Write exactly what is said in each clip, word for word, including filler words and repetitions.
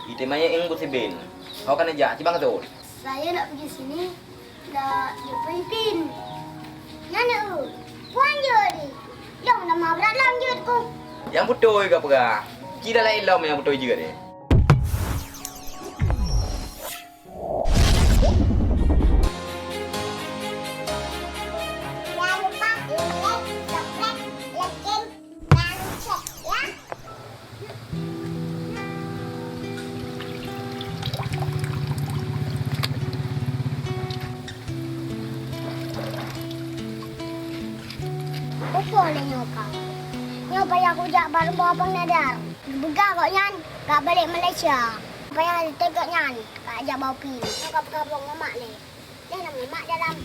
Item ayah ing busiben. Ho ka neujak cibang sot. Saya nak pergi sini, nak jumpa Ipin. Nyan eu, puan je ni. Dong nama berat lam jeuet ku. Yang beutôi ka peugah. Ci dah laén lom yang beutôi jeuet deh. Jangan lupa like, subscribe, lonceng, dan share ya. Peue lé nyoe ka? Nyoe payah kujak bak rumoh Abang Nadar. Geupeugah gobnyan ka balek Malaysia. Payah teuka gobnyan ka jak bak Upi. Nyoe ka peugah bak mamak lé. Lé na mamak dalam.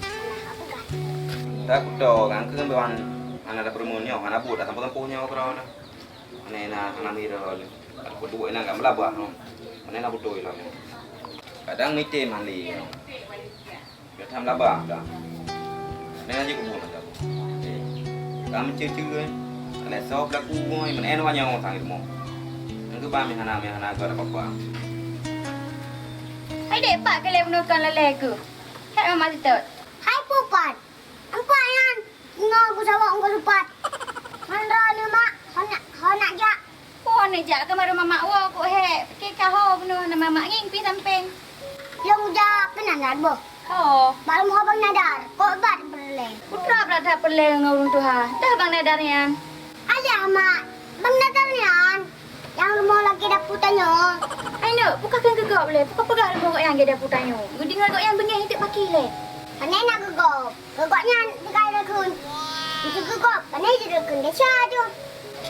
Alah, apa kan? Takuto kan keu ban hana ada peureumeun nyoe, hana buet dah sampôh-sampôh nyoe keudroe dah. Hana na, hana mirah lé. Aku duek inan ka meulabah nyoe. Hana na beutôi lom nyoe. Kadang mitem hana lé nyoe. Gata meulabah dah. Nyan jih kubu masa tu. Eh, ka meucue-cue, eh. Aneuk soe pelaku, eh, meunan wanyang sang ilmu. Nang keuba meuhana, meuhana gata apa-apa. Hai dek, pat keu lé meunukon lalée keuh. Hai mama sitot. Hai pupat. Empat nyan. Nyoe ku sawok ngon lupat. Ngon droeneuh mak, hana, hana jak. Oh, neujak keumarô mamak woe kok hék. Pike ka ho bunoe na mamak ngieng pih sampéng. Lôn jak keunan lat boh. Oh. Bak rumoh Abang Nadar, kok brat peureulée. Putra brat that peureulée ngon ureuëng tuha. Dah Bang Nadar nyan. Ayah, Mak. Bang Nadar nyan. Nyang rumoh lagée dapu tanyoe. Hai neuk, bukon kheun keu gob lé. Bukon peugah rumoh gobnyan lagée dapu tanyoe. Geudeungoe gobnyan beungéh eunteuk paki lé. Pane na keu gob. Keu gobnyan tinggai rakheun. Keu gob, pane jeuet rakheun desya tu.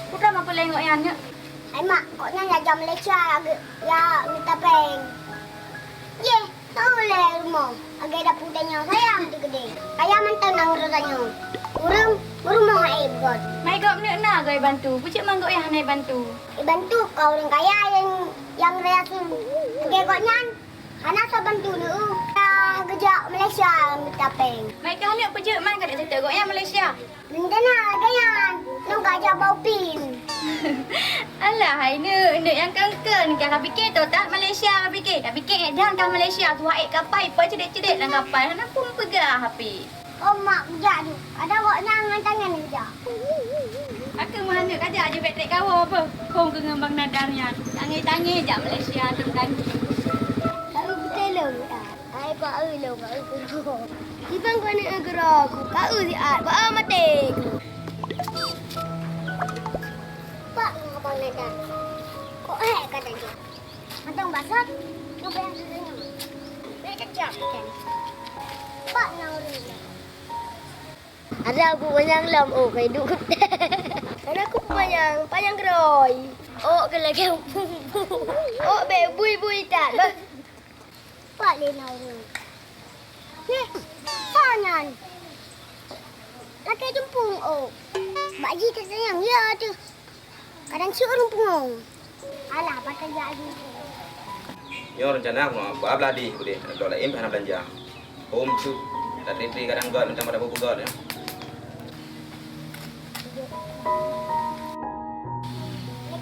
Peue ka meupeuleng gobnyan nyoe? Hai mak, gobnyan lajam Malaysia ya, ya mita péng. Yeh, tahu lé rumoh. Lagée dapu tanyoe sayang teukeudeh. Kaya mantong nanggroe tanyoe. Ureuëng meurumoh hai bugon. Mai gob neuk na goi bantu. Peue cit mang gobnyan hana bantu? Ibantu ka ureuëng kaya nyang, nyang raya su. Lagée gobnyan. Hana soe bantu lé, ka geujak Malaysia mita péng. Mai kah neuk peujeuet man ka jak catat gobnyan Malaysia. Meunan lagée nyan, lôn ka jak bak Upi. Alah hai neuk, neuk nyang kangkeun, ka pike toh that Malaysia ka pike. Ka pike eh dan ka Malaysia, tuha ék kapai peucedek-cedek lam kapai, hana pun peugah api. Oh mak, kujak di. Ada gobnyan ngon tangan kujak. Aku meuhanjeuet kajak jeuet trek kawoe beuh. Kong keu ngon Bang Nadar nyan. Tangai-tangai jak Malaysia teuntang. Baru beutôi lom ya. Hai pak eu lom, pak eu. Ibang kau ni eu gero aku. Kau eu siat, kau eu mati. Pak ngon Bang Nadar. Kok hek kata dia? Mantong basah, kau bayang dulu ni. Bek kejap kan. Pak nang urus. Ada aku panyang lom, oh, kai duek. Ada aku panyang, panyang geroi. Oh, ke lagi. Oh, be bui-bui tat. Bah. Pak le na urus. Heh, panyan. Lagi jumpung, oh. Bak ji tersayang ya tu. Kadang syuruh pungo. Alah, patah jak lagi. Nyoe rencana aku nak buat belah di, budeh. Dok lain hana belanja. Hom tu, tak teri-teri kadang got, macam ada bubur got, ya.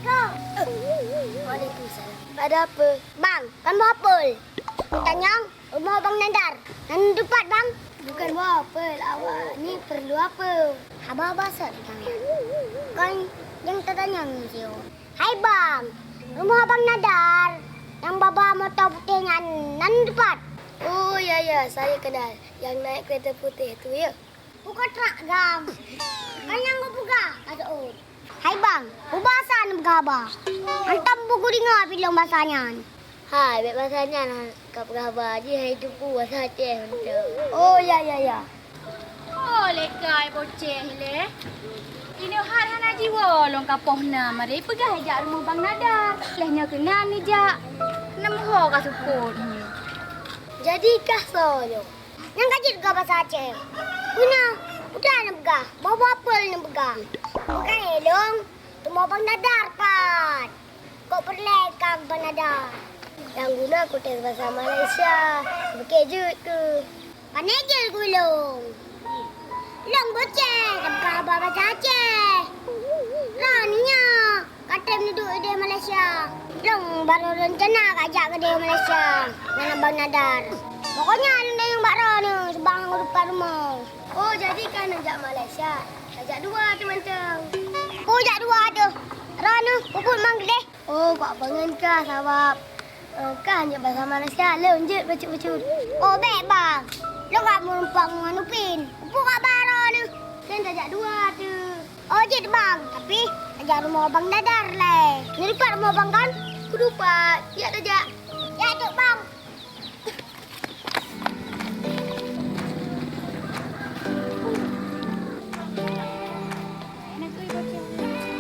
Assalamualaikum. Waalaikumsalam. Ada apa? Bang, kan buah apel. Tanyong. Rumoh Bang Nadar, nan dipat, Bang? Bukan wafel, awak ni perlu apa? Haba-haba sot tanya. Kon nyang tatanyong nyoe. Hai Bang, rumoh Bang Nadar nyang baba moto putéh nyan nan dipat? Oh ya ya, saya kenal. Yang naik kereta putih tu ya. Buka trak gam. Kan nyang geupeugah ka seuôt. Hai bang, peue basa neupeugah haba? Hantom buku deungoe pih lôn basa nyan. Hai, bék basa nyan ka peugah haba jih hai teungku basa Aceh mantong. Oh ya ya ya. Oh lekai boceh lé. Inoe hat hana jiwoe lôn ka poh na mari peugah jak rumoh Bang Nadar. Lheuh nyoe keunan neujak. Neumeuho ka seupôt. Jadi kah soe nyoe? Nyang ka jeuet geupeugah basa Aceh. Beuna, peue neupeugah, boh-boh apel neupeugah. Bukan elong, teuma Bang Nadar pat. Kok peureulée ka Bang Nadar? Nyang guna kutem basa Malaysia, bukée jeuet keuh. Pane jeuet keu lôn. Lôn boceh, tapeugah haba basa Aceh. Lôn nyoe, ka tem neuduek ideh Malaysia. Lôn Baru rencana kajak keudeh Malaysia ngon Abang Nadar. Pokoknya aneuk nyang bak droeneuh seubang ngon rupa rumoh. Oh, jadi ka neujak Malaysia? Kajak dua teuh mantong. Peue jak dua teuh? Droeneuh peubuet mang keudeh. Oh, kupeungon ka sabab, eh, ka hanjeuet basa Malaysia, lôn jeuet bacut-bacut. Oh, bék bang. Lôn ka meurumpok ngon Upin. Upin ka baro neuh. Kan tajak dua teuh. Oh, jeuet bang. Tapi tajak rumoh Bang Dadar lé. Neudupat rumoh bang kan? Kudupat. Jak tajak. Jak jeuet bang.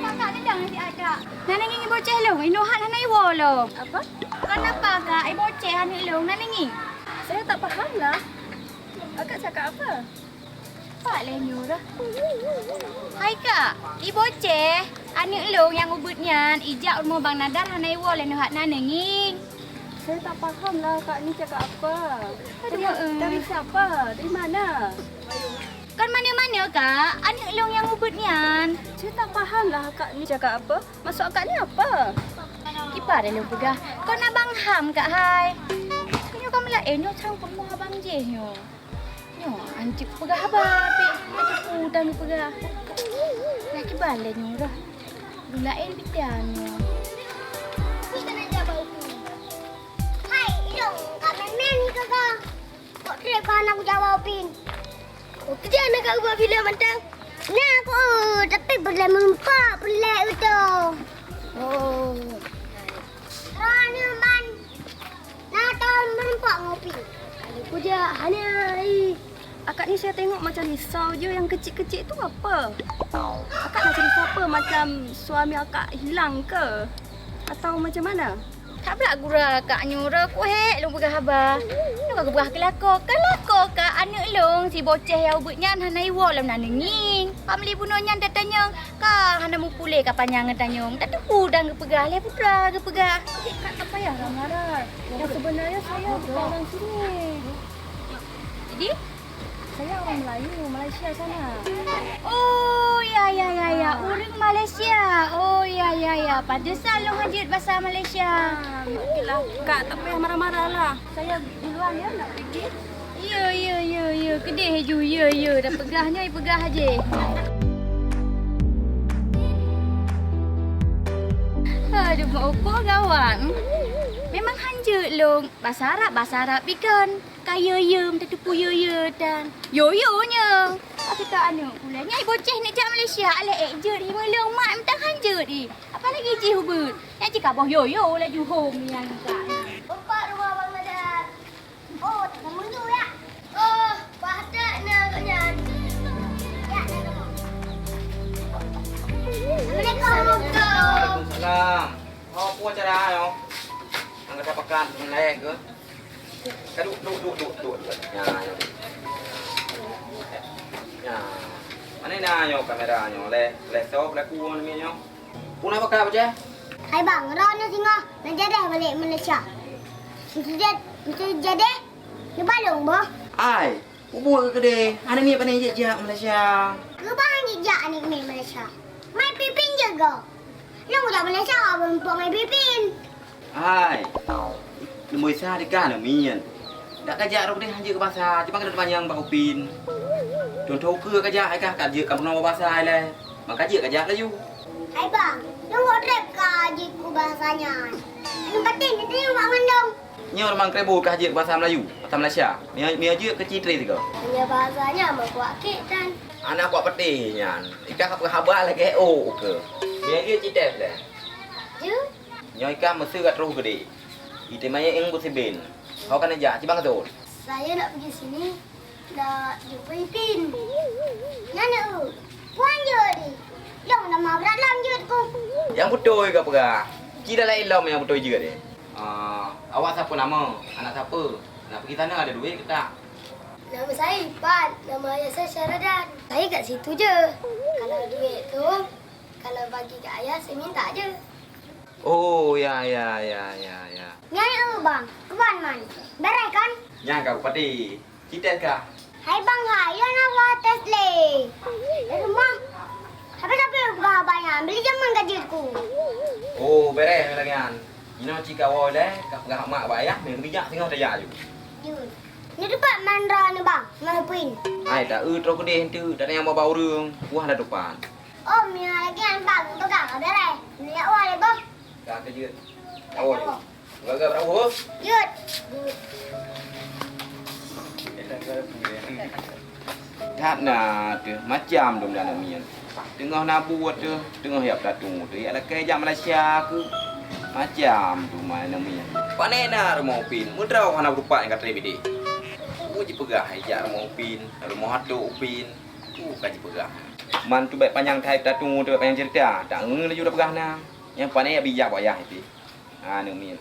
Kakak gendang nasi akak. Hana ngieng i Boceh lôn, inoe hat hana iwoe lom. Apa? Kenapa kak? I Boceh aneuk lôn hana ngieng. Saya tak paham lah. Akak cakap apa? Pak lé nyoe dah. Hai kak, i Boceh aneuk lôn nyang ubit nyan ijak rumoh Bang Nadar hana iwoe lé nyoe hat hana ngieng. Saya tak paham lah kak ni cakap apa. Aduh, dari, eh. Dari siapa? Dari mana? Kon maneuk-maneuk kak, aneuk lôn nyang ubit nyan. Saya tak paham lah kak ni cakap apa. Maksud akak ni apa? Kiban lé lôn peugah, kon abang ham kak hai. Nyoe ka meulaén nyoe sang peurumoh abang jih nyoe. Nyoe anjeuk peugah haba pih, ka teupeue dan peugah. Nah kiban lé nyoe dah. Meulaén pih nyoe. Hai, ilong ka mén-mén keu kah. Kok trép ka hana kujaweueb Upin? Oh, keujeuet na ka ubak filem mantong? Na ku, tapi peureulée meureumpok peureulée utoe. Oh. Droeneuh man na tom meureumpok ngon Upin. Kujak hana i. Akak ni saya tengok macam risau je, yang kecil-kecil tu apa? Akak nak cerita apa? Macam suami akak hilang ke? Atau macam mana? That brat gura kak nyoe, ku hék lôn peugah haba. Nyoe ka geupeugah keu lakoe. Keu lakoe kak aneuk lôn si Boceh nyang ubit nyan hana iwoe lom na neungieng. Famili bunoe nyan tatanyong ka hana mupulé ka panyang geutanyong. Tateupeue dan geupeugah lé putra geupeugah. Kak tak payah marah. Yang sebenarnya saya bukan orang sini. Jadi? Saya orang Melayu, Malaysia sana. Oh, ya, ya, ya, ya. Ureueng Malaysia. Oh, ya, ya, ya. Pantesan lôn hanjeuet basa Malaysia. Ah, baiklah. Kak, tak payah marah-marah lah. Saya duluan ya, nak pergi. Ya, ya, ya, ya. Keudeh ju, ya, ya. Dah peugah nyoe, peugah aja. Aduh, mak ukur gawat. Memang hanjeuet lôn. Basa Arab, basa Arab pih kon. Ka yo-yo, meutateupeue yo-yo tan. Yo-yo nyoe. Tapi ka aneuk ulée nyan i Boceh neuk jak Malaysia, alah ék jeuet hi meuleueng mak meutan han jeuet hi. Apalagi jih ubeuet. Nyan cit ka boh yo-yo laju hom nyan ka. Bapak rumah Abang Nadar. Oh, tak meunyo ya. Oh, pahat na gobnyan. Ya, na gobnyan. Assalamualaikum. Waalaikumsalam. Oh, peue acara nyoe? Nyang gata pakat meulaéh keuh? Ka duek, duek, duek, duek, duek, duek. Nya, nya. Nya. Mana na nyoe kamera nyoe? Lé, lé sop, lé kuwon mi nyoe. Puna baka baca? Hai bang, roh ni singoh na jadeh balik Malaysia. Mesti jad-, mesti jadeh ni balong boh. Ai, ubur ke kedai? Aneuk miet pané jejak Malaysia. Keu bang jejak aneuk miet Malaysia. Mai pipin jaga. Nyang udah Malaysia, abang pok ngai pipin. Hai, leumoi sa dikah na miet. Dak kajak rot deh hanjeuet keu basa, cuma keuneuk teumanyong bak Upin. Contoh ukeue kajak, ai kah kajeuet ka peunoh basa ilée. Maka jeuet kajak laju. Hai bang, nyang wot rep ka jeuet keu basa nyan. Nyang patéh neutanyong bak mandum. Nyoe Ruman Keureubui kah jeuet basa Meulayu, basa Malaysia. Mia, mia jeuet keu Citré sigoe. Meunyoe bahasa nyan meukuak kek tan. Hana kuak peuteh nyan. Ikah ka peugah haba lagèe O ke. Mia jeuet Citré lé. Jeuet? Nyoe ikah meuseukat troh geude. Item ayeueng beusiben. Ho ka neujak cibang sot. Saya nak pergi sini. Nak jumpa Ipin. Nyan eu. Puan jeuet di. Long nama berat lam jeuet ku. Nyang beutôi ka peugah. Ci dah laén lom nyang beutôi jeuet deh. Ah, awak sapa nama? Anak sapa? Nak pergi sana ada duit ke tak? Nama saya Ipan, nama ayah saya Syaradan. Saya kat situ je. Kalau duit tu, kalau bagi kat ayah, saya minta je. Oh, ya, ya, ya, ya, ya. Nyan eu bang, keban man. Beres kan? Nyan ka bupati. Ci tes kah? Hai bang hai, ya na wa tes le. Di rumah. Tapi tapi bukan abang nyan, beli jaman gaji ku. Oh, beres lagi nyan. Inoe cit kawoe lé, ka peugah mak bak ayah, meuminyak singoh tajak aju. Jeuet. Neutupat mandra nibak, Mang Upin. Hai, ta eu troh keudeh enteuk, ta nyang bak-bak ureueng, wah na tupat. Oh, meunyoe lagèe nyan bang, peugah ka beureh. Neujak woe lé boh. Ka keu jeuet. Kawoe. Gaga beurauh, boh. Jeuet. That na teuh, macam dum dan aneuk miet. Teungoh na buet teuh, teungoh jak peutatueng teuh, jak lakèe jak Malaysia keuh. Macam dum aneuk miet. Pané na rumoh Upin, meudroe hana beureupat nyang ka trép idéh. Peue jipeugah jak rumoh Upin, rumoh ateuh Upin. Peue ka jipeugah. Man teuh bèk panyang that peutatueng teuh, bèk panyang ceurita. Tangieng laju tapeugah na. Nyang pané jak bijak bak yah iteuh. Aneuk miet.